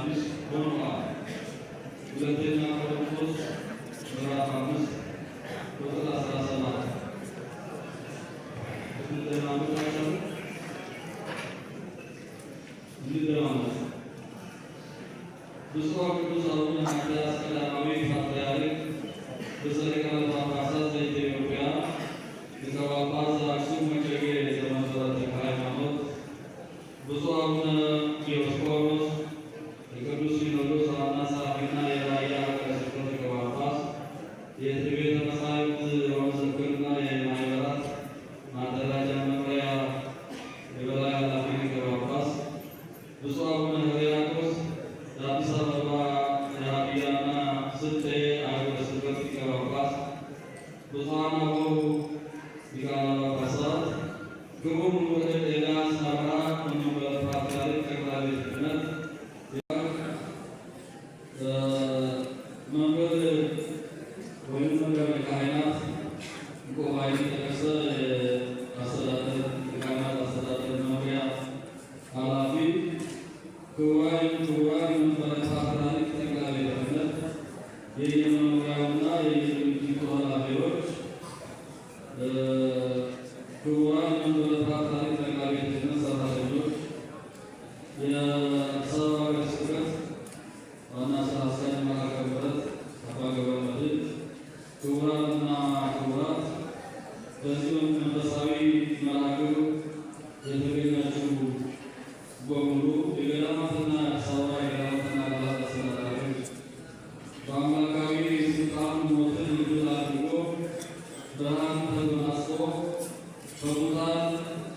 አዲስ ሆነዋል። ሁለተኛ ቆሮንቶስ ምዕራፍ 5 ቁጥር 17። እንደማመጣቸው እንደማመጣ። ብፁዕ ወቅዱስ አቡነ ማትያስ ቀዳማዊ ፓትርያርክ ርእሰ ሊቃነ ጳጳሳት ዘኢትዮጵያ፣ ሊቀ ጳጳስ ዘአክሱም ወዕጨጌ ዘመንበረ ተክለ ሃይማኖት፣ ብፁዕ አቡነ ዲዮስቆሮስ የቅዱስ ሲኖዶስ ዋና ጸሐፊና የራያ ሀገረ ስብከት ሊቀ ጳጳስ፣ የቤተ መጻሕፍት ወመዘክርና የማኅበራት ማደራጃ መምሪያ የበላይ ኃላፊ ሊቀ ጳጳስ፣ ብፁዕ አቡነ ሕርያቆስ የአዲስ አበባ የሀዲያና ስልጤ ሀገረ ስብከት ሊቀ ጳጳስ፣ ብፁዓን አበው ሊቃነ ጳጳሳት፣ ክቡር ምሁር ኤልያስ አብርሃ የመንበረ ፓትርያርክ ጠቅላይ ቤተ ክህነት መንበር ወይም መንበረ ካህናት ጉባኤ ተነሰ የአስተዳደር የካህናት አስተዳደር መምሪያ ኃላፊ፣ ክቡራን ክቡራን የመንበረ ፓትርያርክ ጠቅላይ ቤተ ክህነት የየመምሪያውና የየድርጅቱ ኃላፊዎች፣ ክቡራን የመንበረ ፓትርያርክ ጠቅላይ ቤተ ክህነት ሰራተኞች፣ የአዲስ አበባ ሀገረ ስብከት ዋና ስራ አስኪያጅ መልአከ ምሕረት አባ ገብረ መድኅን፣ ክቡራንና ክቡራት፣ በዚህ መንፈሳዊ መርሃ ግብር የተገኛችሁ በሙሉ፣ የገዳማትና የአዲስ አበባ የገዳማትና አድባራት አስተዳዳሪዎች፣ በአምላካዊ ስልጣኑ ሞትን ድል አድርጎ ብርሃን ተጎናጽፎ ከሙታን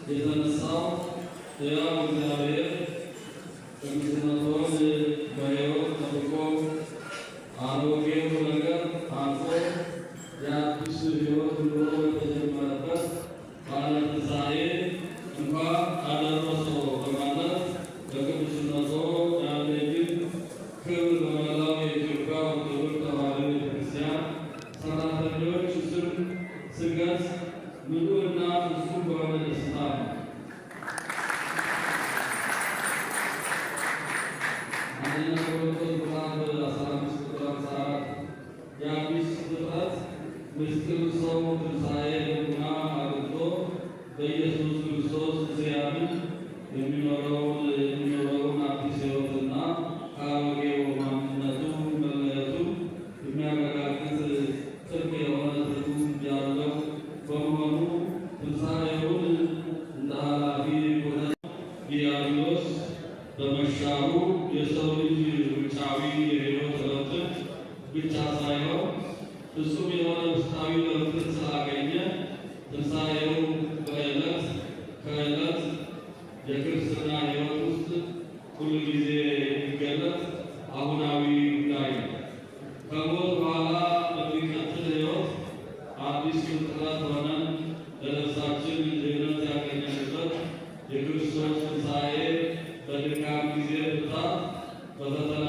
የተነሳው ሕያው እግዚአብሔር ቅዱስነትዎን በሕይወት ጠብቆ አሮጌው ነገር አልፎ የአዲስ ሕይወት ኑሮ የተጀመረበት በዓለ ትንሣኤ እንኳን አደረሰዎ በማለት ለቅዱስነትዎ ያለኝን ክብር በመላው የኢትዮጵያ ኦርቶዶክስ ተዋሕዶ ቤተክርስቲያን ሰራተኞች ስም ስገልጽ ምሉዕና ፍጹም በሆነ ደስታ ነው። አንደኛ ቆሮንቶስ ምዕራፍ 15 ቁጥር 54። የአዲስ ፍጥረት ምስጢር ሰው ትንሣኤ ልቡና አግኝቶ በኢየሱስ ክርስቶስ ሲያምን የሚኖረውን አዲስ ሕይወትና ከአሮጌው ማንነቱ መለየቱ የሚያረጋግጥ ጥልቅ የሆነ ትርጉም ያለው በመሆኑ ትንሣኤውን እንደ ኃላፊ ኩነት ዲያብሎስ በመሻሩ የሰው ልጅ ውጫዊ የሕይወት ለውጥን ብቻ ሳይሆን ፍጹም የሆነ ውስጣዊ ለውጥን ስላገኘ ትንሣኤው በዕለት ከዕለት የክርስትና ሕይወት ውስጥ ሁል ጊዜ የሚገለጥ አሁናዊ ጉዳይ ነው። ከሞት በኋላ በሚቀጥል ሕይወት አዲስ ፍጥረት ሆነን ለነፍሳችን ድኅነት ያገኘንበት የክርስቶስ ትንሣኤ በድካም ጊዜ ብርታት፣ በፈተና